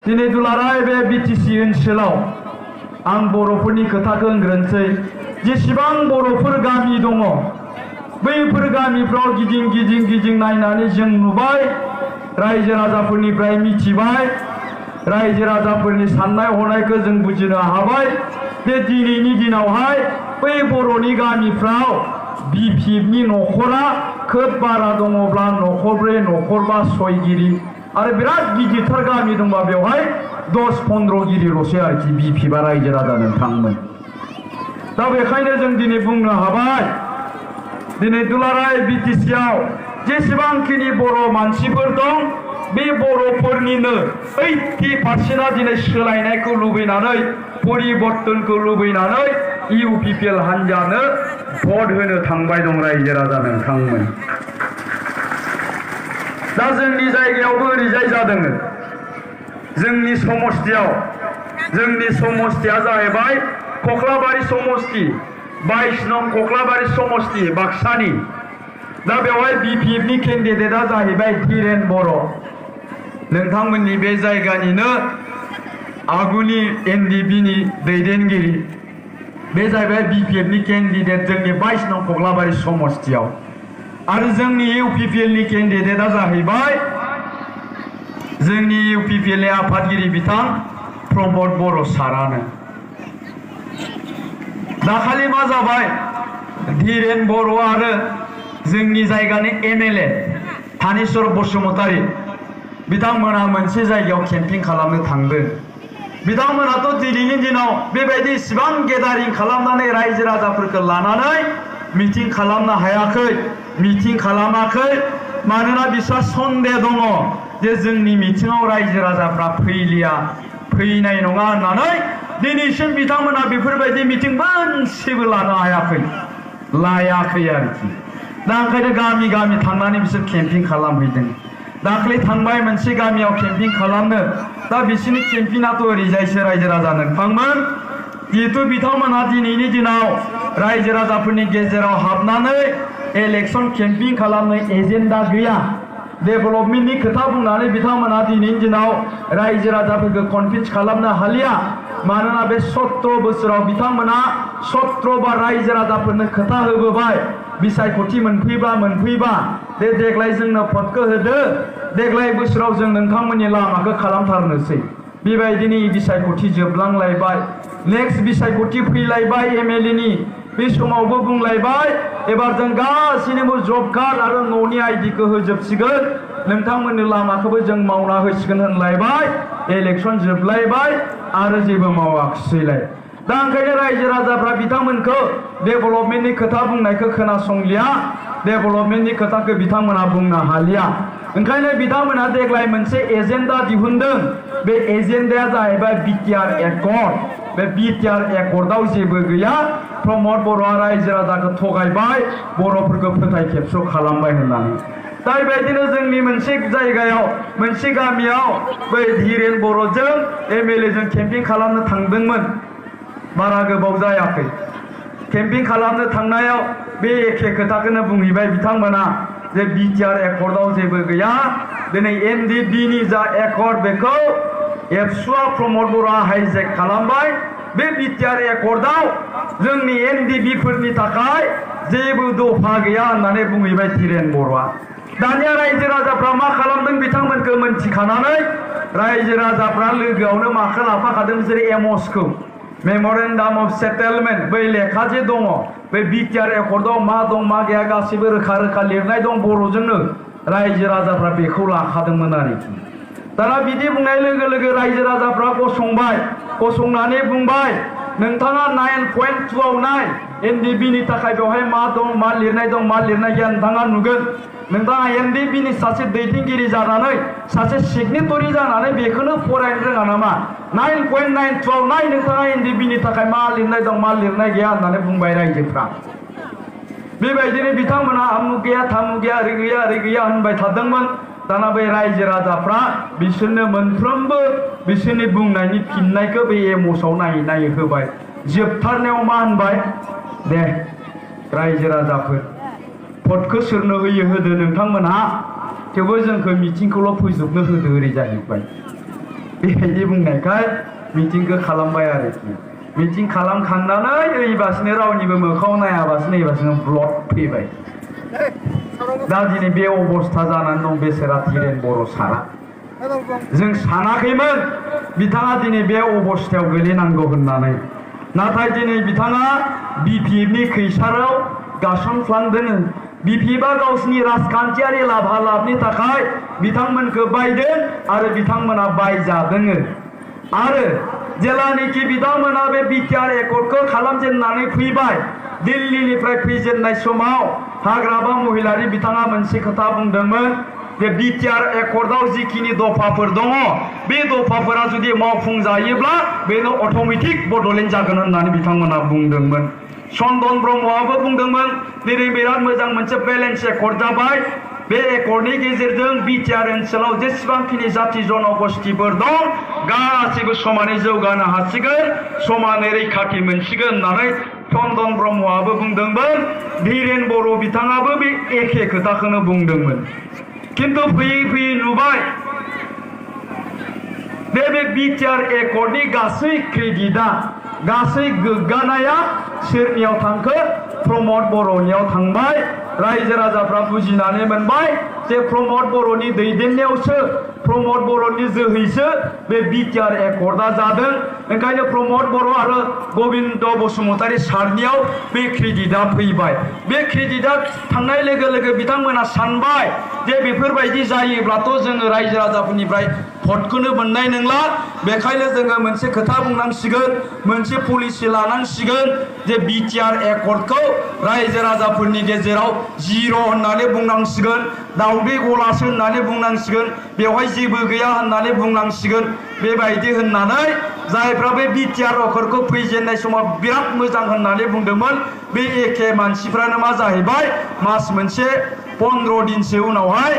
दिनै दुलाराय बे बिटिसि ओनसोलाव आं बर'फोरनि खोथाखौ होनग्रोनोसै। जेसेबां बर'फोर गामि दङ बैफोर गामिफ्राव गिदिं नायनानै जों नुबाय, रायजो राजाफोरनिफ्राय मिथिबाय, रायजो राजाफोरनि साननाय हनायखौ जों बुजिनो हाबाय जे दिनैनि दिनावहाय बै बर'नि गामिफ्राव बिपिएफनि न'खरा खोब बारा दङब्ला न'खरब्रै न'खरबा सयगिरि आरो बिराद गिदिरथार गामि दंबा बेवहाय 10-15 गिरिल'सै आरोखि बिपिएफआ रायजो राजा नोंथांमोन। दा बेखायनो जों दिनै बुंनो हाबाय, दिनै दुलाराय बिटिसिआव जेसेबांखिनि बर' मानसिफोर दं बे बर'फोरनिनो 80%आ दिनै सोलायनायखौ लुबैनानै परिबर्तनखौ लुबैनानै इउपिपिएल हान्जानो भट होनो थांबाय दं रायजो राजा नोंथांमोन। दा जोंनि जायगायावबो ओरैजाय जादों। जोंनि समस्तिया जाहैबाय कख्लाबारि समस्ति, 22 नं कख्लाबारि समस्ति बाक्सानि। दा बेवहाय बिपिएफनि केन्डिडेटआ जाहैबाय धीरेन बर', नोंथांमोननि बे जायगानिनो आगुनि एनडिपिनि दैदेनगिरि। बे जाहैबाय बिपिएफनि केन्डिडेट जोंनि 22 नं कख्लाबारि समस्तियाव। आरो जोंनि इउपिपिएलनि केन्डिडेटआ जाहैबाय जोंनि इउपिपिएलनि आफादगिरि बिथां प्रमद बर' सारानो। दाखालि मा जाबाय, धीरेन बर' आरो जोंनि जायगानि एमएलए थानेश्वर बसुमतारी बिथांमोना मोनसे जायगायाव केम्पिं खालामनो थांदों। बिथांमोनाथ' दिनैनि दिनाव बेबायदि इसिबां गेदारिं खालामनानै रायजो राजाफोरखौ लानानै मिटिं खालामनो हायाखै, मिटिं खालामाखै, मानोना बिस्रा सन्देह दङ जे जोंनि मिटिङाव रायजो राजाफ्रा फैनाय नङा होननानै दिनैसिम बिथांमोना बेफोरबायदि मिटिं मोनसेबो लानो लायाखै आरोखि। दा ओंखायनो गामि गामि थांनानै बिसोर केम्पिं खालामहैदों। दाख्लै थांबाय मोनसे गामियाव केम्पिं खालामनो। दा बिसोरनि केम्पिंआथ' ओरैजायसो रायजो राजा नोंथांमोन, जिहेतु बिथांमोनहा दिनैनि दिनाव रायजो राजाफोरनि गेजेराव हाबनानै इलेक्सन केम्पिं खालामनो एजेन्डा गैया। डेभेलपमेन्टनि खोथा बुंनानै बिथांमोनहा दिनैनि दिनाव रायजो राजाफोरखौ कनभिन्स खालामनो हालिया। मानोना बे 17 बोसोराव बिथांमोना 17 बार रायजो राजाफोरनो खोथा होबोबाय, बिसायख'थि मोनफैबा दे देग्लाय जोंनो भटखौ होदो, देग्लाय बोसोराव जों नोंथांमोननि लामाखौ खालामथारनोसै। बेबायदिनो बिसायख'थि जोबलांलायबाय, नेक्स्ट बिसायख'थि फैलायबाय एमएलएनि। बे समावबो बुंलायबाय एबार जों गासैनोबो जब कार्ड आरो न'नि आइडिखौ होजोबसिगोन, नोंथांमोननि लामाखौबो जों मावना होसिगोन होनलायबाय। इलेक्सन जोबलायबाय आरो जेबो मावाखिसैलाय। दा ओंखायनो रायजो राजाफ्रा बिथांमोनखौ डेभेलपमेन्टनि खोथा बुंनायखौ खोनासंलिया, डेभेलपमेन्टनि खोथाखौ बिथांमोना बुंनो हालिया। ओंखायनो बिथांमोना देग्लाय मोनसे एजेन्डा दिहुनदों। बे एजेन्डाया जाहैबाय बिटिआर एकर्ड। बे बिटिआर एकर्डआव जेबो गैया। प्रमद बर'आ रायजो राजाखौ थगायबाय, बर'फोरखौ फोथाय खेबस' खालामबाय होननानै। दा बेबायदिनो जोंनि मोनसे जायगायाव मोनसे गामियाव बै धीरेन बर'जों एमएलएजों केम्पिं खालामनो थांदोंमोन, बारा गोबाव जायाखै। केम्पिं खालामनो थांनायाव बे एखे खोथाखौनो बुंहैबाय बिथांमोना जे बिटिआर एकर्डआव जेबो गैया। दिनै एनडिपिनि जा एकर्ड बेखौ एबसुआ प्रमद बर'आ हाइजेक खालामबाय। बे बिटिआर एकर्डआव जोंनि एनडिपिफोरनि थाखाय जेबो दफा गैया होननानै बुंहैबाय धीरेन बर'आ। दानिया रायजो राजाफ्रा मा खालामदों बिथांमोनखौ मोनथिखानानै रायजो राजाफ्रा लोगोआवनो माखौ लाफाखादों बिसोर एमअसखौ, मेमरेन्डाम अफ सेटेलमेन्ट, बै लेखा जे दङ बे बिटिआर एकर्डआव मा दं मा गैया गासैबो रोखा रोखा लिरनाय दं बर'जोंनो। रायजो राजाफ्रा बेखौ लाखादोंमोन आरोखि। दाना बिदि बुंनाय लोगो लोगो रायजो राजाफ्रा गसंबाय, गसंनानै बुंबाय नोंथाङा 9.2आव नाय एनडिपिनि थाखाय बेवहाय मा दं मा लिरनाय दं मा लिरनाय गैया नोंथाङा नुगोन। नोंथाङा एनडिपिनि सासे दैदेनगिरि जानानै सासे सिगनेटरि जानानै बेखौनो फरायनो रोङा नामा? 9.92आव नाय नोंथाङा एनडिपिनि थाखाय मा लिरनाय दं मा लिरनाय गैया होननानै बुंबाय रायजोफ्रा। बेबायदिनो बिथांमोना आमुक गैया थामुक गैया ओरै गैया होनबाय थादोंमोन। दाना बै रायजो राजाफ्रा बिसोरनो मोनफ्रोमबो बिसोरनि बुंनायनि फिननायखौ बे एमअसआव नायै होबाय। जोबथारनायाव मा होनबाय, दे रायजो राजाफोर भटखौ सोरनो होयो होदो नोंथांमोनहा, थेवबो जोंखौ मिटिंखौल' फोजोबनो होदो ओरै जाहैबाय। बेबायदि बुंनायखाय मिटिंखौ खालामबाय आरोखि मिटिं खालामखांनानै ओइबासिनो रावनिबो मोखाङाव नायाबासिनो ओइबासिनो ब्लड फैबाय दा दिनै बे अबस्था जानानै दं बेसेरा धीरेन बर' सारा जों सानाखैमोन बिथाङा दिनै बे अबस्थायाव गोलैनांगौ होननानै नाथाय दिनै बिथाङा बिपिएफनि खैसाराव गासनफ्लांदों बिपिएफआ गावसिनि राजखान्थियारि लाभालाभनि थाखाय बिथांमोनखौ बायदों आरो बिथांमोना बायजादों आरो जेलानिखि बिथांमोना बे बिटिआर एकर्डखौ खालामजेननानै फैबाय दिल्लीनिफ्राय फैजेननाय समाव हाग्रामा महिलारि बिथाङा मोनसे खोथा बुंदोंमोन जे बिटिआर एकर्डआव जिखिनि दफाफोर दङ बे दफाफोरा जुदि मावफुंजायोब्ला बेनो अट'मेटिक बड'लेण्ड जागोन होननानै बिथांमोना बुंदोंमोन चन्दन ब्रह्मआबो बुंदोंमोन दिनै बिराद मोजां मोनसे बेलेन्स एकर्ड जाबाय बे एकर्डनि गेजेरजों बिटिआर ओनसोलाव जेसेबांखिनि जाथि जनगोष्ठीफोर दं गासैबो समानै जौगानो हासिगोन समानै रैखाथि मोनसिगोन होननानै चन्दन ब्रह्मआबो बुंदोंमोन धीरेन बर' बिथाङाबो बे एखे खोथाखौनो बुंदोंमोन किन्तु फैयै फैयै नुबाय बे बिटिआर एकर्डनि गासै क्रेडिटआ गासै गोग्गानाया सोरनियाव थांखो प्रमद बर'नियाव थांबाय रायजो राजाफ्रा बुजिनानै मोनबाय जे प्रमद बर'नि दैदेननायावसो प्रमद बर'नि जोहैसो बे बिटिआर एकर्डआ जादों ओंखायनो प्रमद बर' आरो गबिन्द बसुमतारी सारनियाव बे क्रेडिटआ फैबाय बे क्रेडिटआ थांनाय लोगो लोगो बिथांमोना सानबाय जे बेफोरबायदि जायोब्लाथ' जोङो रायजो राजाफोरनिफ्राय भटखौनो मोननाय नंला बेखायनो जोङो मोनसे खोथा बुंनांसिगोन मोनसे पलिसि लानांसिगोन जे बिटिआर एकर्डखौ रायजो राजाफोरनि गेजेराव जिर' होननानै बुंनांसिगोन दावदै गलासो होननानै बुंनांसिगोन बेवहाय जेबो गैया होननानै बुंनांसिगोन बेबायदि होननानै जायफ्रा बे बिटिआर एकर्डखौ फैजेननाय समाव बिराद मोजां होननानै बुंदोंमोन बे एखे मानसिफ्रानो मा जाहैबाय मास मोनसे 15 दिनसो उनावहाय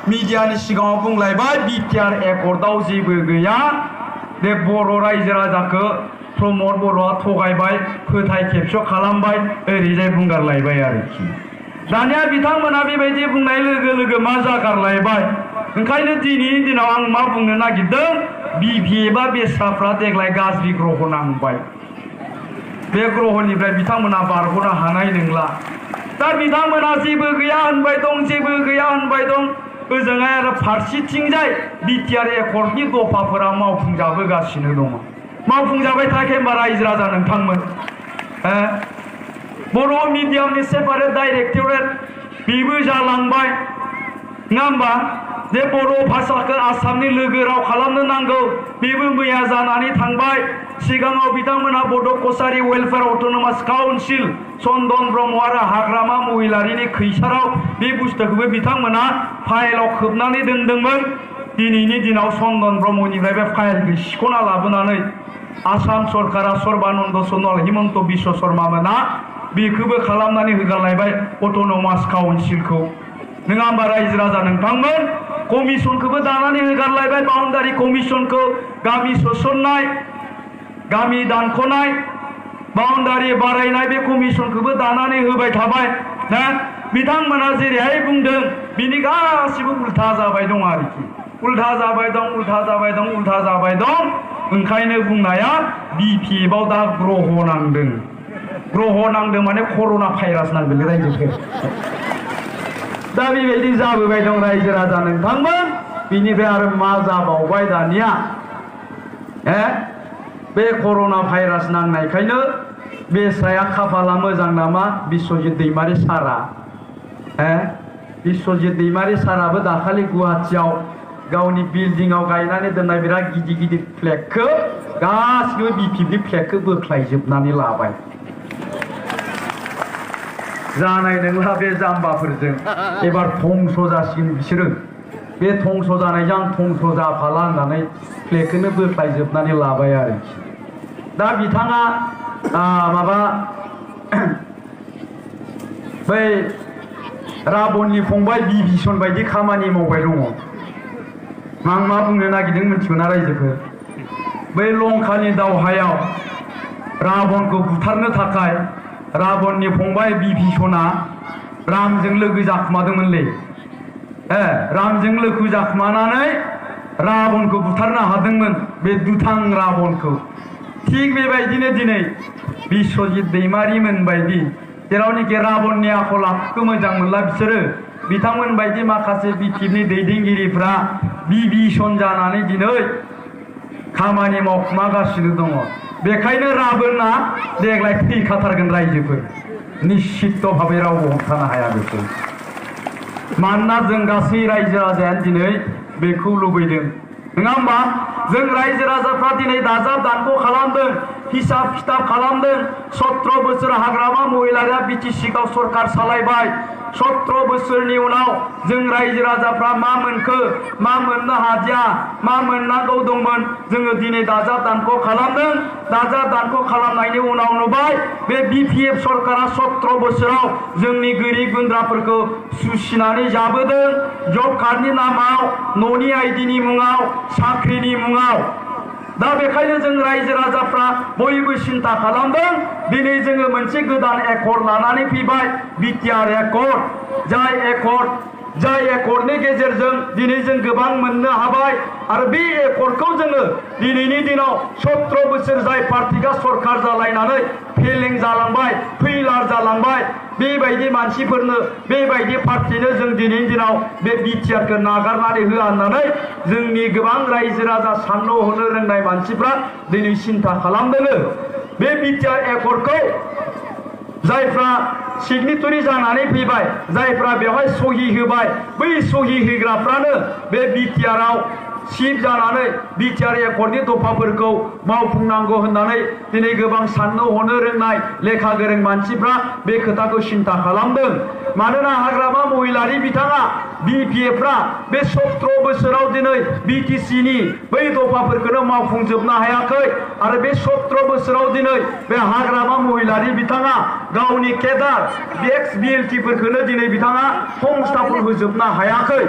मिडियानि सिगाङाव बुंलायबाय बिटिआर एकर्डआव जेबो गैया बे बर' रायजो राजाखौ प्रमद बर'आ थगायबाय फोथाय खेबस' खालामबाय ओरैजाय बुंगारलायबाय आरोखि दानिया बिथांमोना बेबायदि बुंनाय लोगो लोगो मा जागारलायबाय ओंखायनो दिनैनि दिनाव आं मा बुंनो नागिरदों बिपिएफआ बेस्राफ्रा देग्लाय गाज्रि ग्रह नांबाय बे ग्रहनिफ्राय बिथांमोना बारग'नो हानाय नंला दा बिथांमोना जेबो गैया होनबाय दं जेबो गैया होनबाय दं ओजोंहाय आरो फारसेथिंजाय बिटिआर एकर्डनि दफाफोरा मावफुंजाबोगासिनो दङ मावफुंजाबाय थायाखै होनबा रायजो राजा नोंथांमोन बर' मिडियामनि सेपारेट डाइरेक्टरेट बेबो जालांबाय नङा होमबा जे बर' भाषाखौ आसामनि लोगो राव खालामनो नांगौ बेबो मैया जानानै थांबाय सिगाङाव बिथांमोना बड' कछारी वेलफेयार अट'नमास काउन्सिल चन्दन ब्रह्म आरो हाग्रामा महिलारिनि खैसाराव बे बुस्थुखौबो बिथांमोना फाइलाव खोबनानै दोनदोंमोन दिनैनि दिनाव चन्दन ब्रह्मनिफ्राय बे फाइलखौ सिख'ना लाबोनानै आसाम सरकारा सर्बानन्द सन'वाल हिमन्त बिश्व शर्मा मोना बेखौबो खालामनानै होगारलायबाय अट'नमास काउन्सिलखौ नङा होमबा रायजो राजा नोंथांमोन कमिसनखौबो दानानै होगारलायबाय बाउन्डारि कमिसनखौ गामि सोसननाय गामि दानख'नाय बाउन्डारि बारायनाय बे कमिसनखौबो दानानै होबाय थाबाय ना बिथांमोना जेरैहाय बुंदों बिनि गासिबो उल्था जाबाय दं आरोखि उल्था जाबाय दं उल्था जाबाय दं उल्था जाबाय दं ओंखायनो बुंनाया बिपिएफआव दा ग्रह नांदों माने कर'ना भाइरास नांदों रायजोफोर दा बेबायदि जाबोबाय दं रायजो राजा नोंथांमोन बिनिफ्राय आरो मा जाबावबाय दानिया बे कर'ना भाइरास नांनायखायनो बेस्राया खाफाला मोजां नामा बिश्वजित दैमारि सारा बिश्वजित दैमारि साराबो दाखालि गुवाहाटियाव गावनि बिल्डिंआव गायनानै दोननाय बिराद गिदिर गिदिर फ्लेगखौ गासिबो बिपिएफनि फ्लेगखौ बोख्लायजोबनानै लाबाय जानाय नंला बे जाम्बाफोरजों एबार धंस जासिगोन बिसोरो बे धंस जानायजों आं धंस जाफाला होननानै फ्लेगखौनो बोख्लायजोबनानै लाबाय आरोखि दा बिथाङा माबा बै राबननि फंबाय बिभीषण बायदि खामानि मावबाय दङ आं मा बुंनो नागिरदों मिथिगौना रायजोफोर बै लंकानि दावहायाव राबनखौ बुथारनो थाखाय राबननि फंबाय बिभीषणआ रामजों लोगो जाखुमादोंमोनलै रामजों लोगो जाखुमानानै राबनखौ बुथारनो हादोंमोन बे दुथां राबनखौ थिग बेबायदिनो दिनै बिश्वजित दैमारिमोन बायदि जेरावनोखि राबननि आखल आखुखौ मोजां मोनला बिसोरो बिथांमोन बायदि माखासे बिटिपनि दैदेनगिरिफ्रा बिभीषण जानानै दिनै खामानि मावखुमागासिनो दङ बेखायनो राबना देग्लाय थैखाथारगोन रायजोफोर निश्चित भाबै रावबो हमथानो हाया बेखौ मानोना जों गासै रायजो राजायानो दिनै बेखौ लुबैदों नङा होमबा जों रायजो राजाफ्रा दिनै दाजाब दानख' खालामदों हिसाब खिताब खालामदों 17 बोसोर हाग्रामा महिलारिया बिटिसिआव सरकार सालायबाय 17 बोसोरनि उनाव जों रायजो राजाफ्रा मा मोनखो मा मोननो हादिया मा मोननांगौ दंमोन जोङो दिनै दाजाब दानख' खालामदों दाजाब दानख' खालामनायनि उनाव नुबाय बे बिपिएफ सरकारा 17 बोसोराव जोंनि गोरिब गुन्द्राफोरखौ सुसिनानै जाबोदों जब कार्डनि नामाव न'नि आइडिनि मुङाव साख्रिनि मुङाव दा बेखायनो जों रायजो राजाफ्रा बयबो सिन्था खालामदों दिनै जोङो मोनसे गोदान एकर्ड लानानै फैबाय बिटिआर एकर्ड जाय एकर्डनि गेजेरजों दिनै जों गोबां मोननो हाबाय आरो बे एकर्डखौ जोङो दिनैनि दिनाव 17 बोसोर जाय पार्टिया सरकार जालायनानै फेलें जालांबाय फैलार जालांबाय बेबायदि मानसिफोरनो बेबायदि पार्टिनो जों दिनैनि दिनाव बे बिटिआरखौ नागारनानै होआ होननानै जोंनि गोबां रायजो राजा साननो हनो रोंनाय मानसिफ्रा दिनै सिन्था खालामदों बे बिटिआर एकर्डखौ जायफ्रा सिगनेटरि जानानै फैबाय जायफ्रा बेवहाय सहि होबाय बै सहि होग्राफ्रानो बे बिटिआरआव चिफ जानानै बिटिआर एकर्डनि दफाफोरखौ मावफुंनांगौ होननानै दिनै गोबां साननो हनो रोंनाय लेखा गोरों मानसिफ्रा बे खोथाखौ सिन्था खालामदों मानोना हाग्रामा महिलारि बिथाङा बिपिएफफ्रा बे 17 बोसोराव दिनै बिटिसिनि बै दफाफोरखौनो मावफुंजोबनो हायाखै आरो बे 17 बोसोराव दिनै बे हाग्रामा महिलारि बिथाङा गावनि केडार एक्स बिएलटिफोरखौनो दिनै बिथाङा संस्थापन होजोबनो हायाखै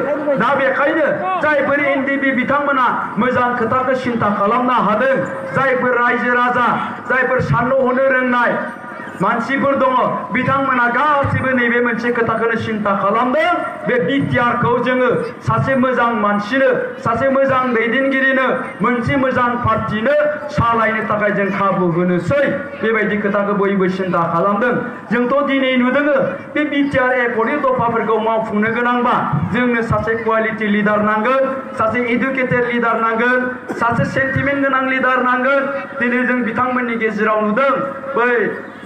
दा बेखायनो जायफोर एनडिबि बिथांमोना मोजां खोथाखौ सिन्था खालामनो हादों जायफोर रायजो राजा जायफोर साननो हनो रोंनाय मानसिफोर दङ बिथांमोना गासैबो नैबे मोनसे खोथाखौनो सिन्था खालामदों बे बिटिआरखौ जोङो सासे मोजां मानसिनो सासे मोजां दैदेनगिरिनो मोनसे मोजां पार्टिनो सालायनो थाखाय जों खाबु होनोसै बेबायदि खोथाखौ बयबो सिन्था खालामदों जोंथ' दिनै नुदों बे बिटिआर एकर्डनि दफाफोरखौ मावफुंनो गोनांबा जोंनो सासे क्वालिटि लिडार नांगोन सासे एडुकेटेड लिडार नांगोन सासे सेन्टिमेन्ट गोनां लिडार नांगोन दिनै जों बिथांमोननि गेजेराव नुदों बै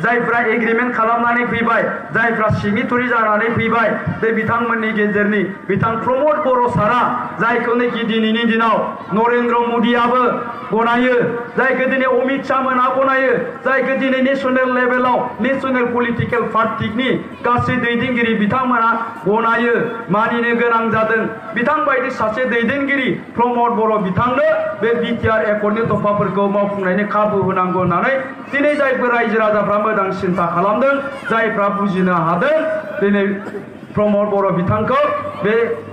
जायफ्रा एग्रिमेन्ट खालामनानै फैबाय जायफ्रा सिगनेटरि जानानै फैबाय बे बिथांमोननि गेजेरनि बिथां प्रमद बर' सारा जायखौनोखि दिनैनि दिनाव नरेन्द्र मदियाबो गनायो जायखौ दिनै अमित शाह मोना गनायो जायखौ दिनै नेसनेल लेभेलाव नेसनेल पलिटिकेल पार्टिनि गासै दैदेनगिरि बिथांमोना गनायो मानिनो गोनां जादों बिथां बायदि सासे दैदेनगिरि प्रमद बर' बिथांनो बे बिटिआर एकर्डनि दफाफोरखौ मावफुंनायनि खाबु होनांगौ होननानै दिनै जायफोर रायजो राजाफ्रा मोजां सिन्था खालामदों जायफ्रा बुजिनो हादों दिनै प्रमद बर' बिथांखौ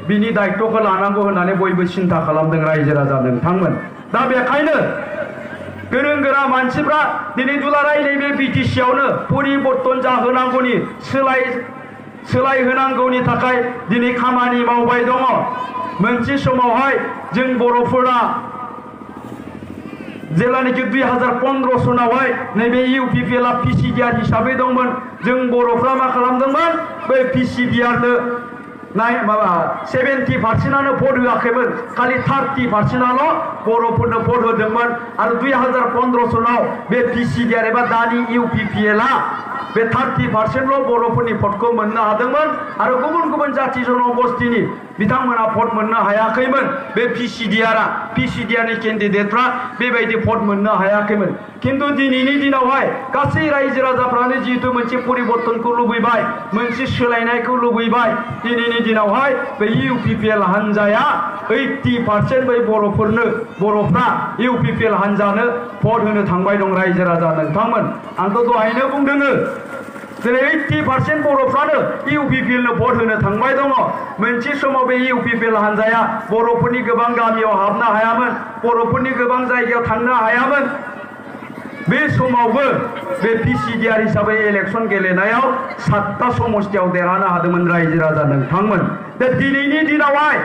बिनि दायित्वखौ लानांगौ होननानै बयबो सिन्था खालामदों रायजो राजा नोंथांमोन दा बेखायनो गोरों गोरा मानसिफ्रा दिनै दुलाराय नैबे बिटिसिआवनो परिबर्तन जाहोनांगौनि सोलायहोनांगौनि थाखाय दिनै खामानि मावबाय दङ मोनसे समावहाय जों बर'फोरा जेलानिखि 2015 सनावहाय नैबे इउपिपिएलआ पिसिडिआर हिसाबै दंमोन जों बर'फ्रा मा खालामदोंमोन बै पिसिडिआरनो 70% भट होआखैमोन खालि 30%आल' बर'फोरनो भट होदोंमोन आरो 2015 सनाव बे पिसिडिआर एबा दानि इउपिपिएलआ बे 30%ल' बर'फोरनि भटखौ मोननो हादोंमोन आरो गुबुन गुबुन जाति जनगोष्ठीनि बिथांमोना भट मोननो हायाखैमोन बे पिसिडिआरनि केन्डिडेटफ्रा बेबायदि भट मोननो हायाखैमोन किन्तु दिनैनि दिनावहाय गासै रायजो राजाफ्रानो जिहेतु मोनसे परिबर्तनखौ लुबैबाय मोनसे सोलायनायखौ लुबैबाय दिनैनि दिनावहाय बे इउपिपिएल हान्जाया 80% बै बर'फ्रा इउपिपिएल हान्जानो भट होनो थांबाय दं रायजो राजा नोंथांमोन आंथ' दहायनो बुंदों दिनै 80% बर'फ्रानो इउपिपिएलनो भट होनो थांबाय दङ मोनसे समाव बे इउपिपिएल हान्जाया बर'फोरनि गोबां गामियाव हाबनो हायामोन बर'फोरनि गोबां जायगायाव थांनो हायामोन बे समावबो बे पिसिडिआर हिसाबै इलेक्सन गेलेनायाव 7टा समस्थियाव देरहानो हादोंमोन रायजो राजा नोंथांमोन दा दिनैनि दिनावहाय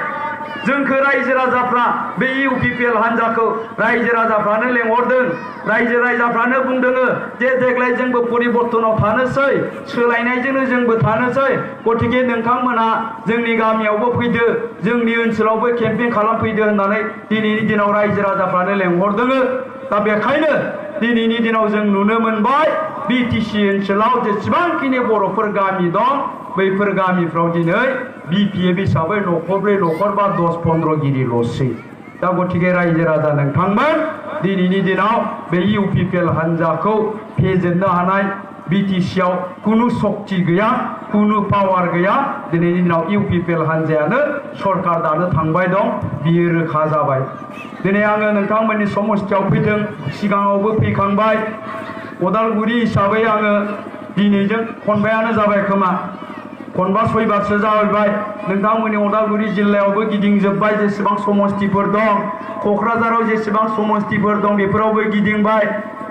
जोंखौ रायजो राजाफ्रा बे इउपिपिएल हान्जाखौ रायजो राजाफ्रानो लेंहरदों रायजो राजाफ्रानो बुंदों जे देग्लाय जोंबो परिबर्तनाव थानोसै सोलायनायजोंनो जोंबो थानोसै गतिके नोंथांमोना जोंनि गामियावबो फैदो जोंनि ओनसोलावबो केम्पिं खालामफैदो होननानै दिनैनि दिनाव रायजो राजाफ्रानो लेंहरदों दा बेखायनो दिनैनि दिनाव जों नुनो मोनबाय बिटिसि ओनसोलाव जेसेबांखिनि बर'फोर गामि दं बैफोर गामिफ्राव दिनै बिपिएफ हिसाबै न'खरब्रै न'खरबा 10-15 गिरिल'सै दा गतिके रायजो राजा नोंथांमोन दिनैनि दिनाव बे इउपिपिएल हान्जाखौ फेजेननो हानाय बिटिसिआव कुनु शक्ति गैया कुनु पावार गैया दिनैनि दिनाव इउपिपिएल हान्जायानो सरकार दानो थांबाय दं बियो रोखा जाबाय दिनै आङो नोंथांमोननि समस्थियाव फैदों सिगाङावबो फैखांबाय उदालगुरि हिसाबै आङो दिनैजों खनबायानो जाबाय खोमा खनबा सयबारसो जाबाय नोंथांमोननि उदालगुरि जिल्लायावबो गिदिंजोब्बाय जेसेबां समस्थिफोर दं क'क्राझाराव जेसेबां समस्थिफोर दं बेफोरावबो गिदिंबाय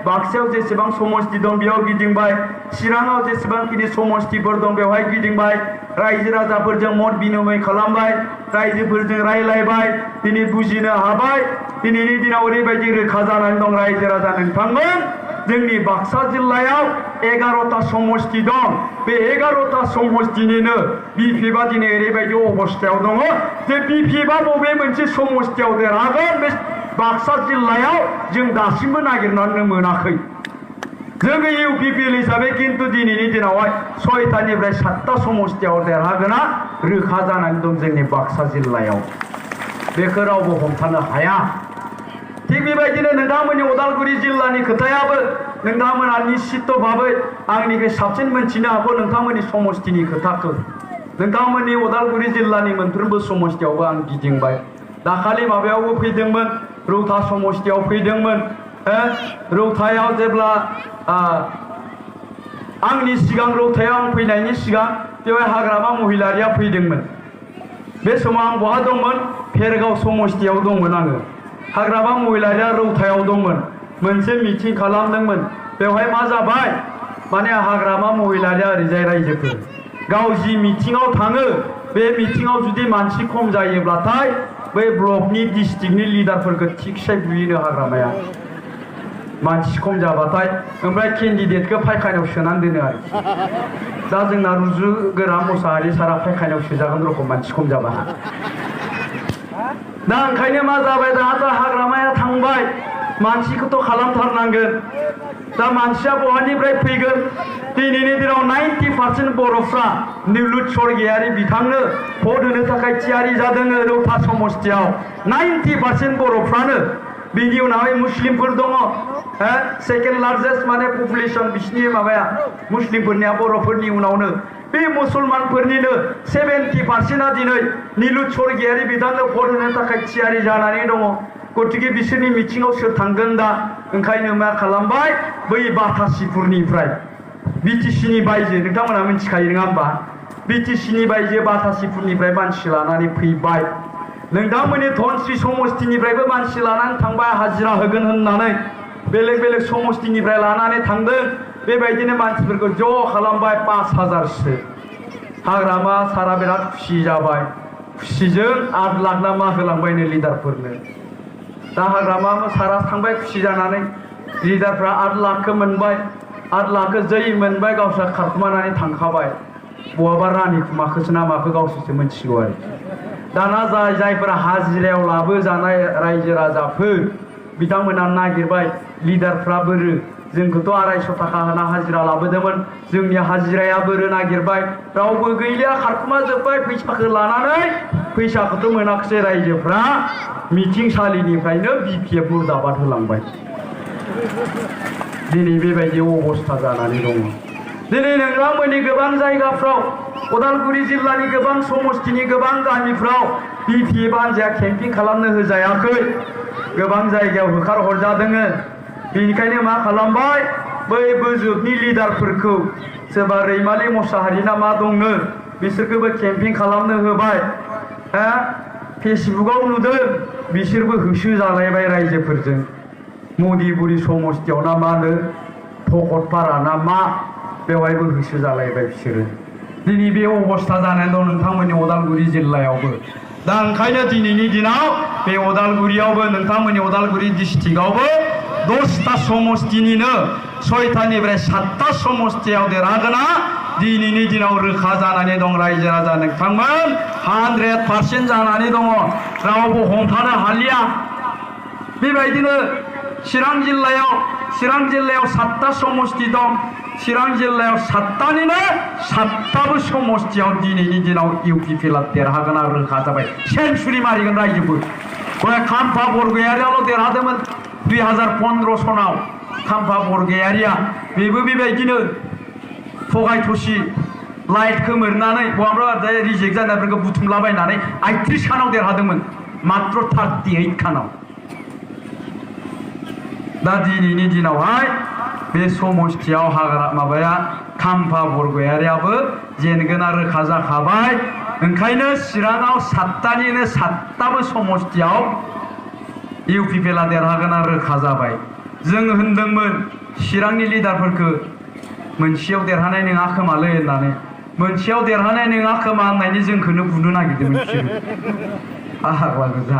बाक्सायाव जेसेबां समस्ति दं बेयाव गिदिंबाय चिराङाव जेसेबांखिनि समस्थिफोर दं बेवहाय गिदिंबाय रायजो राजाफोरजों मत बिनिमय खालामबाय रायजोफोरजों रायलायबाय दिनै बुजिनो हाबाय दिनैनि दिनाव ओरैबायदि रोखा जानानै दं रायजो राजा नोंथांमोन जोंनि बाक्सा जिल्लायाव 11टा समस्ति दं बे 11टा समस्तिनिनो बिपिएफआ दिनै ओरैबायदि अबस्थायाव दङ जे बिपिएफआ बबे मोनसे समस्तियाव देरहागोन बे बाक्सा जिल्लायाव जों दासिमबो नागिरनानै मोनाखै जोङो इउपिपिएल हिसाबै खिन्थु दिनैनि दिनावहाय 6टानिफ्राय 7टा समस्तियाव देरहागोना रोखा जानानै दं जोंनि बाक्सा जिल्लायाव बेखौ रावबो हमथानो हाया थिग बेबायदिनो नोंथांमोननि उदालगुरि जिल्लानि खोथायाबो नोंथांमोना निश्चित भाबै आंनिख्रुइ साबसिन मोनथिनो हागौ नोंथांमोननि समस्तिनि खोथाखौ नोंथांमोननि उदालगुरि जिल्लानि मोनफ्रोमबो समस्तियावबो आं गिदिंबाय दाखालि माबायावबो फैदोंमोन रौता समस्तियाव फैदोंमोन रौतायाव जेब्ला आंनि सिगां रौतायाव आं फैनायनि सिगां बेवहाय हाग्रामा महिलारिया फैदोंमोन बे समाव आं बहा दंमोन भेरगाव समस्तियाव दंमोन आङो हाग्रामा महिलारिया रौतायाव दंमोन मोनसे मिटिं खालामदोंमोन बेवहाय मा जाबाय माने हाग्रामा महिलारिया ओरैजाय रायजोफोर गाव जि मिटिंआव थाङो बे मिटिंआव जुदि मानसि खम जायोब्लाथाय बै ब्लकनि डिस्ट्रिक्टनि लिडारफोरखौ थिगसे बुयोनो हाग्रामाया मानसि खम जाबाथाय ओमफ्राय केन्डिडेटखौ फायखानायाव सोनानै दोनो आरो दा जोंना रुजुगोरा मोसाहारि सारा फायखानायाव सोजागोन रखम मानसि खम जाबा दा ओंखायनो मा जाबाय दाथ' हाग्रामाया थांबाय मानसिखौथ' खालामथारनांगोन दा मानसिया बहानिफ्राय फैगोन दिनैनि दिनाव 90% बर'फ्रा निलुत स्वर्गीयारि बिथांनो भट होनो थाखाय थियारि जादों रौता समस्तियाव 90% बर'फ्रानो बिनि उनावहाय मुस्लिमफोर दङ सेकेन्ड लार्जेस्ट माने पपुलेसन बिसिनि माबाया मुस्लिमफोरनिया बर'फोरनि उनावनो बे मुसलमानफोरनिनो 70%आ दिनै निलुत स्वर्गीयारि बिथांनो भट होनो थाखाय थियारि जानानै दङ गतिके बिसोरनि मिटिंआव सोर थांगोन दा ओंखायनो मा खालामबाय बै बाथासिफोरनिफ्राय बिटिसिनि बायजो नोंथांमोना मिथिखायो नङा होमबा बिटिसिनि बायजो बाथासिफोरनिफ्राय मानसि लानानै फैबाय नोंथांमोननि धनस्रि समस्तिनिफ्रायबो मानसि लानानै थांबाय हाजिरा होगोन होननानै बेलेग बेलेग समस्तिनिफ्राय लानानै थांदों बेबायदिनो मानसिफोरखौ ज' खालामबाय 5000सो हाग्रामा सारा बिराद खुसि जाबाय खुसिजों 8 लाख ना मा होलांबायनो लिडारफोरनो दा हाग्रामा सारा थांबाय खुसि जानानै लिडारफ्रा 8 लाखखौ मोनबाय 8 लाखखौ जै मोनबाय गावस्रा खारखुमानानै थांखाबाय बहाबा रानि खुमाखोसो ना माखो गावसोरसो मिथिगौ आरो दाना जायफोरा हाजिरायाव लाबोजानाय रायजो राजाफोर बिथांमोना नागिरबाय लिडारफ्रा बोरो जोंखौथ' 250 थाखा होना हाजिरा लाबोदोंमोन जोंनि हाजिराया बोरो नागिरबाय रावबो गैलिया खारखुमा जोब्बाय फैसाखौ लानानै फैसाखौथ' मोनाखिसै रायजोफ्रा मिटिंसालिनिफ्रायनो बिपिएफ मुर्दाबाद होलांबाय दिनै बेबायदि अबस्था जानानै दङ दिनै नोंथांमोननि गोबां जायगाफ्राव उदालगुरि जिल्लानि गोबां समस्तिनि गोबां गामिफ्राव बिपिएफ हान्जाया केम्पिं खालामनो होजायाखै गोबां जायगायाव होखारहरजादों बेनिखायनो मा खालामबाय बै बोजोबनि लिडारफोरखौ सोरबा रैमालि मोसाहारि ना मा दंनो बिसोरखौबो केम्पिं खालामनो होबाय फेसबुकआव नुदों बिसोरबो होसो जालायबाय रायजोफोरजों मदिबुरि समस्तियाव ना मा होनो भकतपारा ना मा बेवहायबो होसो जालायबाय बिसोरो दिनै बे अबस्था जानानै दं नोंथांमोननि उदालगुरि जिल्लायावबो दा ओंखायनो दिनैनि दिनाव बे अदालगुरियावबो नोंथांमोननि अदालगुरि डिस्ट्रिक्टआवबो 10टा समष्टिनिनो 6टानिफ्राय 7टा समष्टियाव देरहागोना दिनैनि दिनाव रोखा जानानै दं रायजो राजा नोंथांमोन 100% जानानै दङ रावबो हमथानो हालिया बेबायदिनो चिरां जिल्लायाव 7टा समष्टि दं चिरां जिल्लायाव 7टानिनो 7टाबो समष्टियाव दिनैनि दिनाव इउपिपिएलआ देरहागोना रोखा जाबाय सेन्चुरि मारिगोन रायजोबो खाम्फा बरगयारियाल' देरहादोंमोन 2015 सनाव खाम्फा बरगयारिया बेबो बेबायदिनो थगाय थसि लाइट खोमोरनानै बहाबा रिजेक्ट जानायफोरखौ बुथुमलाबायनानै 38 सानाव देरहादोंमोन मात्र 38 खानाव दा दिनैनि दिनावहाय बे समष्टियाव हाग्रा माबाया खाम्फा बरगयारियाबो जेनगोना रोखा जाखाबाय ओंखायनो चिराङाव 7टानिनो 7टाबो समष्टियाव इउपिपिएलआ देरहागोना रोखा जाबाय जों होनदोंमोन चिरांनि लिडारफोरखौ मोनसेयाव देरहानाय नङा खोमालै होननानै मोनसेयाव देरहानाय नङा खोमा होननायनि जोंखौनो बुनो नागिरदोंमोन बिसोरो आहाग्ला गोजा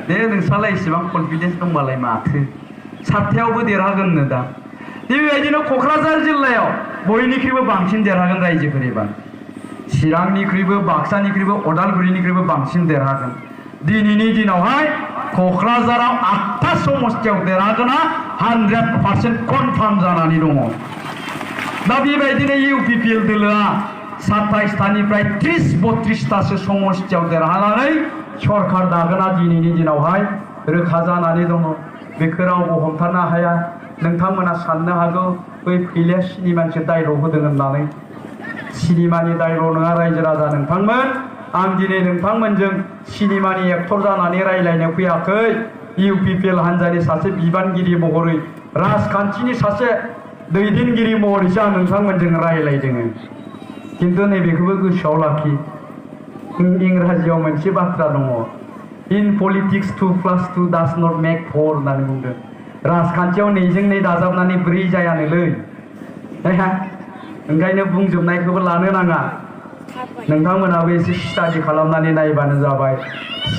दे नोंस्रालाय इसेबां कनफिडेन्स दंबालाय माथो 7टायावबो देरहागोननो दा बेबायदिनो क'क्राझार जिल्लायाव बयनिख्रुइबो बांसिन देरहागोन रायजोफोर एबार चिरांनिख्रुइबो बाक्सानिख्रुइबो अदालगुरिनिख्रुइबो बांसिन देरहागोन दिनैनि दिनावहाय क'क्राझाराव 8टा समष्टियाव देरहागोना 100% कनफार्म जानानै दङ दा बेबायदिनो इउपिपिएल दोलोआ 27टानिफ्राय 30-32टासो समष्टियाव देरहानानै सरकार दागोना दिनैनि दिनावहाय रोखा जानानै दङ बेखौ रावबो हमथानो हाया नोंथांमोना साननो हागौ बै फैले सिनेमानिसो डायलग होदों होननानै सिनेमानि डायलग नङा रायजो राजा नोंथांमोन आं दिनै नोंथांमोनजों सिनेमानि एक्टर जानानै रायलायनो फैयाखै इउपिपिएल हान्जानि सासे बिबानगिरि महरै राजखान्थिनि सासे दैदेनगिरि महरैसो आं नोंथांमोनजों रायलायदों खिन्थु नैबेखौबो गोसोआव लाखि इंराजियाव मोनसे बाथ्रा दङ इन पलिटिक्स 2+2 डाज नट मेक 4 होननानै बुंदों राजखान्थियाव 2जों 2 दाजाबनानै 4 जायानोलै ओंखायनो बुंजोबनायखौबो लानो नाङा नोंथांमोनाबो एसे स्टाडि खालामनानै नायबानो जाबाय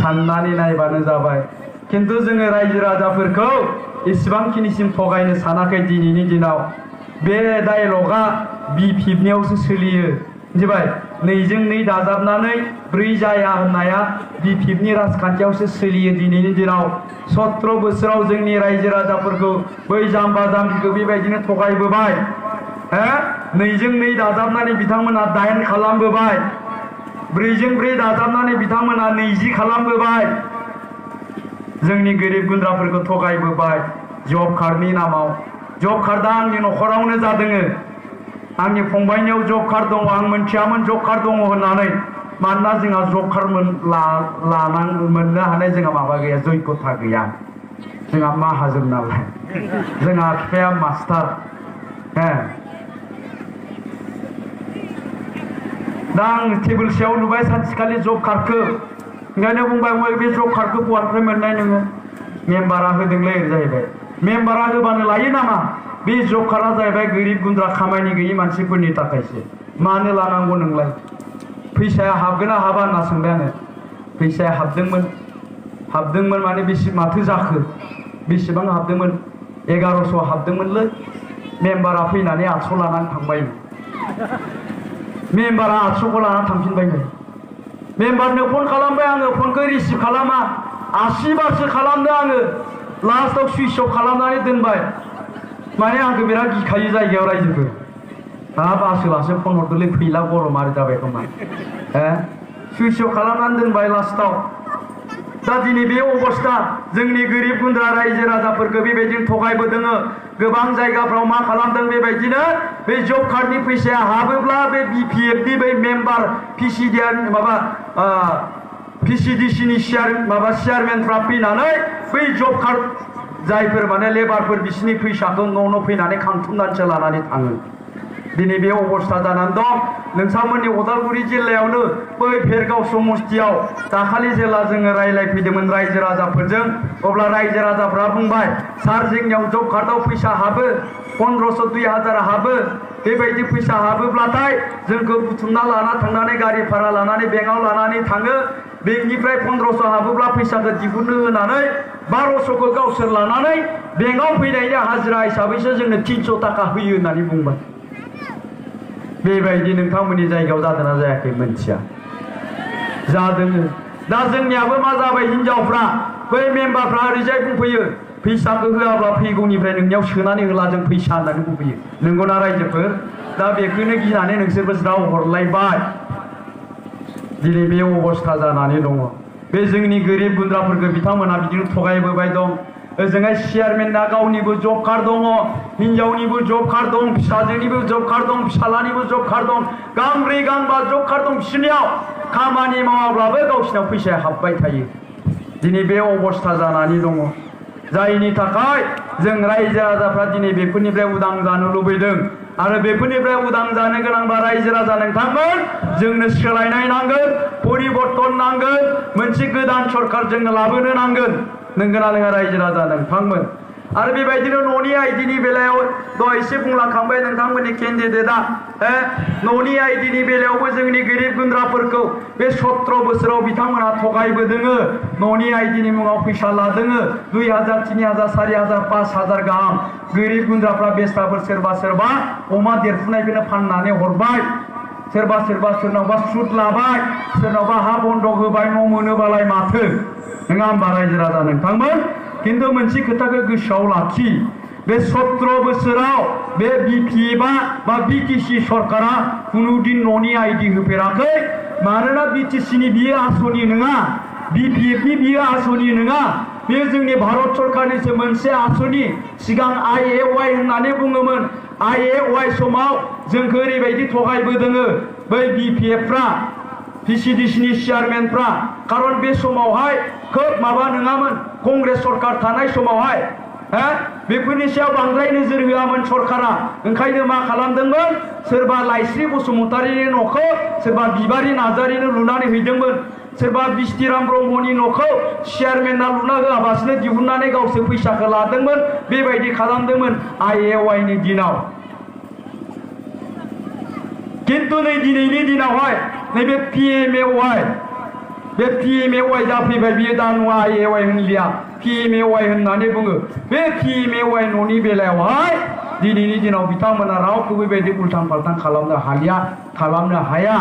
साननानै नायबानो जाबाय खिन्थु जोङो रायजो राजाफोरखौ इसेबांखिनिसिम थगायनो सानाखै दिनैनि दिनाव बे डायलगा बि15आवसो सोलियो मिथिबाय 2जों 2 दाजाबनानै 4 जाया होननाया बि15नि राजखान्थियावसो सोलियो दिनैनि दिनाव 17 बोसोराव जोंनि रायजो राजाफोरखौ बै जाम्बा जाम्बिखौ बेबायदिनो थगायबोबाय 2जों 2 दाजाबनानै बिथांमोना 8 खालामबोबाय 4जों 4 दाजाबनानै बिथांमोना 20 खालामबोबाय जोंनि गोरिब गुन्द्राफोरखौ थगायबोबाय जब कार्डनि नामाव जब कार्डआ आंनि न'खरावनो जादों आंनि फंबायनियाव जब कार्ड दङ आं मोनथियामोन जब कार्ड दङ होननानै मानोना जोंहा जब कार्ड मोननो हानाय जोंहा माबा गैया जयगथा गैया जोंहा माहाजोन नालाय जोंहा बिफाया मास्टार दा आं टेबोल सायाव नुबाय सानसेखालि जब कार्डखौ ओंखायनो बुंबाय बे जब कार्डखौ बहानिफ्राय मोननाय नोङो मेम्बारा होदोंलै जाहैबाय मेम्बारा होबानो लायो नामा बे जब कार्डआ जाहैबाय गोरिब गुन्द्रा खामानि गैयि मानसिफोरनि थाखायसो मानो लानांगौ नोंलाय फैसाया हाबगोन ना हाबा होनना सोंबाय आङो फैसाया हाबदोंमोन माने माथो जाखो बेसेबां हाबदोंमोन 1100 हाबदोंमोनलै मेम्बारा फैनानै 800 लानानै थांबाय मेम्बारा 800खौ लानानै थांफिनबायनो मेम्बारनो फन खालामबाय आङो फनखौ रिसिभ खालामा 80 बारसो खालामदों आङो लास्टआव सुइच अफ खालामनानै दोनबाय माने आंखौ बिराद गिखायो जायगायाव रायजोफोर बासोलासो फन हरदोंलै फैला गरम आरो जाबाय खोमा सुइच अफ खालामनानै दोनबाय लास्टआव दा दिनै बे अबस्था जोंनि गोरिब गुन्द्रा रायजो राजाफोरखौ बेबायदिनो थगायबोदों गोबां जायगाफ्राव मा खालामदों बेबायदिनो बे जब कार्डनि फैसाया हाबोब्ला बे बिपिएफनि बै मेम्बार पिसिडिसिनि चेयारमेनफ्रा फैनानै बै जब कार्ड जायफोर माने लेबारफोर बिसिनि फैसाखौ न' फैनानै खांथुमनानैसो लानानै थाङो दिनै बे अबस्था जानानै दं नोंथांमोननि अदालगुरि जिल्लायावनो बै भेरगाव समष्टियाव दाखालि जेला जोङो रायलायफैदोंमोन रायजो राजाफोरजों अब्ला रायजो राजाफ्रा बुंबाय सार जोंनियाव जब कार्डआव फैसा हाबो 1500 2000 हाबो बेबायदि फैसा हाबोब्लाथाय जोंखौ बुथुमना लाना थांनानै गारि भारा लानानै बेंकआव लानानै थाङो बेंकनिफ्राय 1500 हाबोब्ला फैसाखौ दिहुननो होनानै 1200खौ गावसोर लानानै बेंकआव फैनायनि हाजिरा हिसाबैसो जोंनो 300 थाखा होयो होननानै बुंबाय बेबायदि नोंथांमोननि जायगायाव जादोंना जायाखै मोनथिया जादों दा जोंनियाबो मा जाबाय हिनजावफ्रा बै मेम्बारफ्रा ओरैजाय बुंफैयो फैसाखौ होआब्ला फैगौनिफ्राय नोंनियाव सोनानै होला जों फैसा होननानै बुंफैयो नंगौना रायजोफोर दा बेखौनो गिनानै नोंसोरबो ज्राव हरलायबाय दिनै बे अबस्था जानानै दङ बे जोंनि गोरिब गुन्द्राफोरखौ बिथांमोना बिदिनो थगायबोबाय दं ओजोंहाय चेयारमेनना गावनिबो जब कार्ड दङ हिनजावनिबो जब कार्ड दं फिसाजोनिबो जब कार्ड दं फिसालानिबो जब कार्ड दं गांब्रै गांबा जब कार्ड दं बिसोरनियाव खामानि मावाब्लाबो गावसिनाव फैसाया हाबबाय थायो दिनै बे अबस्था जानानै दङ जायनि थाखाय जों रायजो राजाफ्रा दिनै बेफोरनिफ्राय उदां जानो लुबैदों आरो बेफोरनिफ्राय उदां जानो गोनांबा रायजो राजा नोंथांमोन जोंनो सोलायनाय नांगोन परिबर्तन नांगोन मोनसे गोदान सरकार जोंनो लाबोनो नांगोन नंगौना नङा रायजो राजा नोंथांमोन आरो बेबायदिनो न'नि आइडिनि बेलायाव दहाय एसे बुंलांखांबाय नोंथांमोननि केन्डिडेटआ न'नि आइडिनि बेलायावबो जोंनि गोरिब गुन्द्राफोरखौ बे 17 बोसोराव बिथांमोना थगायबोदोङो न'नि आइडिनि मुङाव फैसा लादोङो 2000 3000 4000 5000 गाहाम गोरिब गुन्द्राफ्रा बेस्राफोर सोरबा अमा देरफुनायखौनो फाननानै हरबाय सोरबा सोरनावबा सुद लाबाय सोरनावबा हा बन्दक होबाय न' मोनोबालाय माथो नङा होमबा रायजो राजा नोंथांमोन किन्तु मोनसे खोथाखौ गोसोआव लाखि बे 17 बोसोराव बे बिपिएफआ बा बिटिसि सरकारा कुनुदिन न'नि आइडि होफेराखै मानोना बिटिसिनि बियो आसनि नङा बिपिएफनि बियो आसनि नङा बेयो जोंनि भारत सरकारनिसो मोनसे आसनि सिगां IAY होननानै बुङोमोन IAY समाव जोंखौ ओरैबायदि थगायबोदोङो बै बिपिएफफ्रा PCDCनि चेयारमेनफ्रा खारन बे समावहाय खोब माबा नङामोन कंग्रेस सरकार थानाय समावहाय बेफोरनि सायाव बांद्राय नोजोर होआमोन सरकारा ओंखायनो मा खालामदोंमोन सोरबा लाइस्रि बसुमतारीनि न'खौ सोरबा बिबारि नार्जारिनो लुनानै हैदोंमोन सोरबा बिस्तिराम ब्रह्मनि न'खौ चेयारमेना लुना होआबासिनो दिहुननानै गावसोर फैसाखौ लादोंमोन बेबायदि खालामदोंमोन IAY नि दिनाव किन्तु नै दिनैनि दिनावहाय नैबे PMAY बे PMAY जाफैबाय बियो दा नङा IAY होनलिया PMAY होननानै बुङो बे PMAY न'नि बेलायावहाय दिनैनि दिनाव बिथांमोना रावखौबो बेबायदि उल्थां फाल्थां खालामनो हाया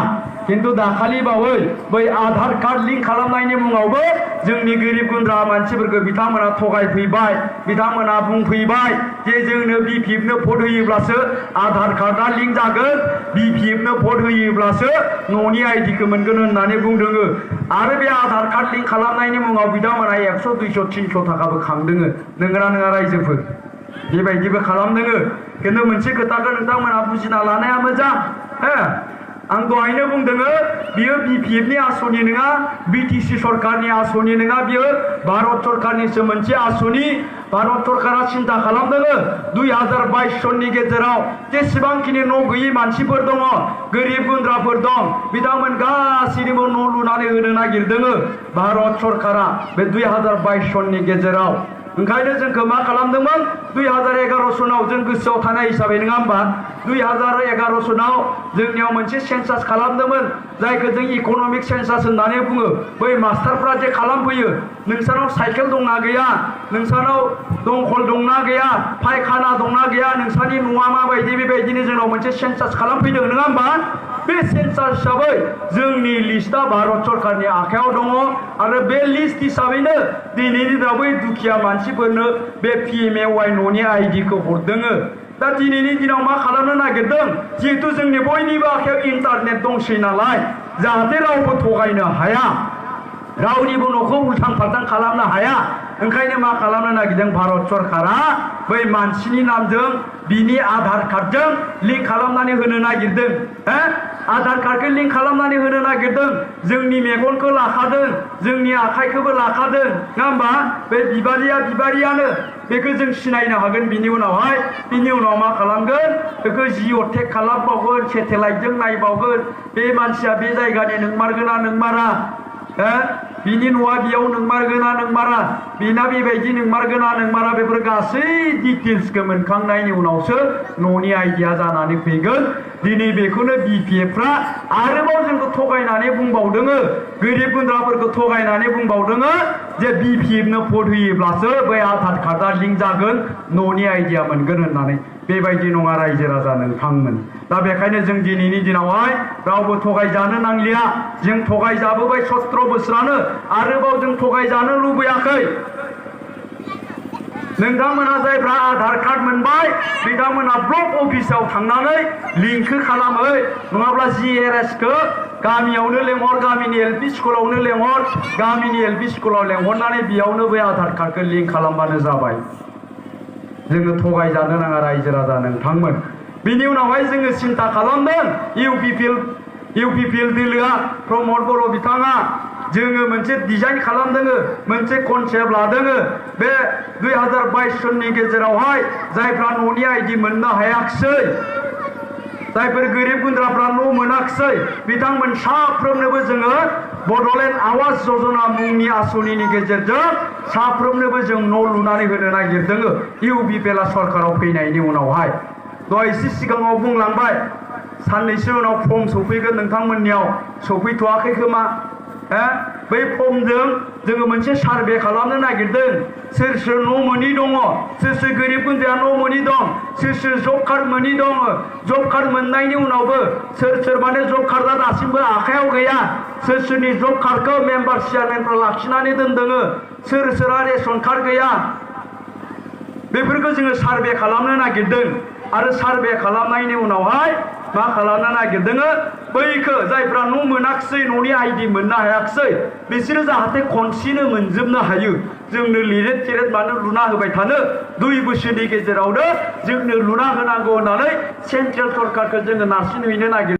किन्तु दाखालि बावै बै आधार कार्ड लिंक खालामनायनि मुङावबो जोंनि गोरिब गुन्द्रा मानसिफोरखौ बिथांमोना थगायफैबाय बिथांमोना बुंफैबाय जे जोंनो बिपिएफनो भट होयोब्लासो आधार कार्डआ लिंक जागोन बिपिएफनो भट होयोब्लासो न'नि आइडिखौ मोनगोन होननानै बुंदोङो आरो बे आधार कार्ड लिंक खालामनायनि मुङाव बिथांमोना 100 200 300 थाखाबो खांदोङो नंगौना नङा रायजोफोर बेबायदिबो खालामदोङो किन्तु मोनसे खोथाखौ नोंथांमोना बुजिना लानाया मोजां आं दहायनो बुंदोङो बियो बिपिएफनि आसनि नङा बिटिसि सरकारनि आसनि नङा बियो भारत सरकारनिसो मोनसे आसनि भारत सरकारा सिन्था खालामदोङो 2022 सननि गेजेराव जेसेबांखिनि न' गैयै मानसिफोर दङ गोरिब गुन्द्राफोर दं बिथांमोन गासैनोबो न' लुनानै होनो नागिरदोङो भारत सरकारा बे 2022 सननि गेजेराव ओंखायनो जोंखौ मा खालामदोंमोन 2011 सनाव जों गोसोआव थानाय हिसाबै नङा होमबा 2011 सनाव जोंनियाव मोनसे सेन्सास खालामदोंमोन जायखौ जों इक'नमिक सेन्सास होननानै बुङो बै मास्टारफ्रा जे खालामफैयो नोंसानाव साइकेल दंना गैया नोंसानाव दंखल दंना गैया फायखाना दंना गैया नोंसानि न'आ माबायदि बेबायदिनो जोंनाव मोनसे सेन्सास खालामफैदों नङा होमबा बे सेन्सास हिसाबै जोंनि लिस्टआ भारत सरकारनि आखायाव दङ आरो बे लिस्ट हिसाबैनो दिनैनि दिनाव बै दुखिया मानसिफोरनो बे PMAY न'नि आइडिखौ हरदोङो दा दिनैनि दिनाव मा खालामनो नागिरदों जिहेतु जोंनि बयनिबो आखायाव इन्टारनेट दंसै नालाय जाहाथे रावबो थगायनो हाया रावनिबो न'खौ उल्थां फाल्थां खालामनो हाया ओंखायनो मा खालामनो नागिरदों भारत सरकारा बै मानसिनि नामजों बिनि आधार कार्डजों लिंक खालामनानै होनो नागिरदों आधार कार्डखौ लिंक खालामनानै होनो नागिरदों जोंनि मेगनखौ लाखादों जोंनि आखाइखौबो लाखादों नङा होमबा बे बिबारियानो बेखौ जों सिनायनो हागोन बिनि उनावहाय बिनि उनाव मा खालामगोन बेखौ जिअ' टेग खालामबावगोन सेटेलाइटजों नायबावगोन बे मानसिया बे जायगानि नोंमारगोना नोंमारा बिनि न'आ बेयाव नोंमारगोना नोंमारा बिना बेबायदि नोंमारगोना नोंमारा बेफोर गासै डिटेल्सखौ मोनखांनायनि उनावसो न'नि आइडिया जानानै फैगोन दिनै बेखौनो बिपिएफफ्रा आरोबाव जोंखौ थगायनानै बुंबावदों गोरिब गुन्द्राफोरखौ थगायनानै बुंबावदों जे बिपिएफनो भट होयोब्लासो बै आधार कार्डआ लिंक जागोन न'नि आइडिया मोनगोन होननानै बेबायदि नङा रायजो राजा नोंथांमोन दा बेखायनो जों दिनैनि दिनावहाय रावबो थगायजानो नांलिया जों थगायजाबोबाय 17 बोसोरानो आरोबाव जों थगायजानो लुबैयाखै नोंथांमोना जायफ्रा आधार कार्ड मोनबाय बिथांमोना ब्लक अफिसाव थांनानै लिंक खालामो नङाब्ला जिआरएसखौ गामियावनो लेंहर गामिनि एलपि स्कुलावनो लेंहर गामिनि एलपि स्कुलाव लेंहरनानै बेयावनो बै आधार कार्डखौ लिंक खालामबानो जाबाय जोङो थगायजानो नाङा रायजो राजा नोंथांमोन बिनि उनावहाय जोङो सिन्था खालामदों इउपिपिएल दोलोआ प्रमद बर' बिथाङा जोङो मोनसे डिजाइन खालामदों मोनसे कनसेप्ट लादों बे 2022 सननि गेजेरावहाय जायफ्रा न'नि आइडि मोननो हायाखिसै जायफोर गोरिब गुन्द्राफ्रा न' मोनाखिसै बिथांमोन साफ्रोमनोबो जोङो बड'लेण्ड आवास योजना मुंनि आसनिनि गेजेरजों साफ्रोमनोबो जों न' लुनानै होनो नागिरदों इउपिपिएलआ सरकाराव फैनायनि उनावहाय दहाय एसे सिगाङाव बुंलांबाय साननैसो उनाव फर्म सफैगोन नोंथांमोननियाव सफैथ'वाखै खोमा बै फर्मजों जोङो मोनसे सार्भे खालामनो नागिरदों सोर सोर न' मोनि दङ सोर सोर गोरिब गुन्द्राया न' मोनि दं सोर सोर जब कार्ड मोनि दङ जब कार्ड मोननायनि उनावबो सोर सोर माने जब कार्डआ दासिमबो आखायाव गैया सोर सोरनि जब कार्डखौ मेम्बार चेयारमेनफ्रा लाखिनानै दोनदों सोर सोरहा रेशन कार्ड गैया बेफोरखौ जोङो सार्भे खालामनो नागिरदों आरो सार्भे खालामनायनि उनावहाय मा खालामनो नागिरदों बैखौ जायफ्रा न' मोनाखिसै न'नि आइडि मोननो हायाखिसै बिसोरो जाहाथे खनसेनो मोनजोबनो हायो जोंनो लिरेट थिरेट मानो लुना होबाय थानो 2 बोसोरनि गेजेरावनो जोंनो लुना होनांगौ होननानै सेन्ट्रेल सरकारखौ जोङो नारसिनहैनो नागिरदों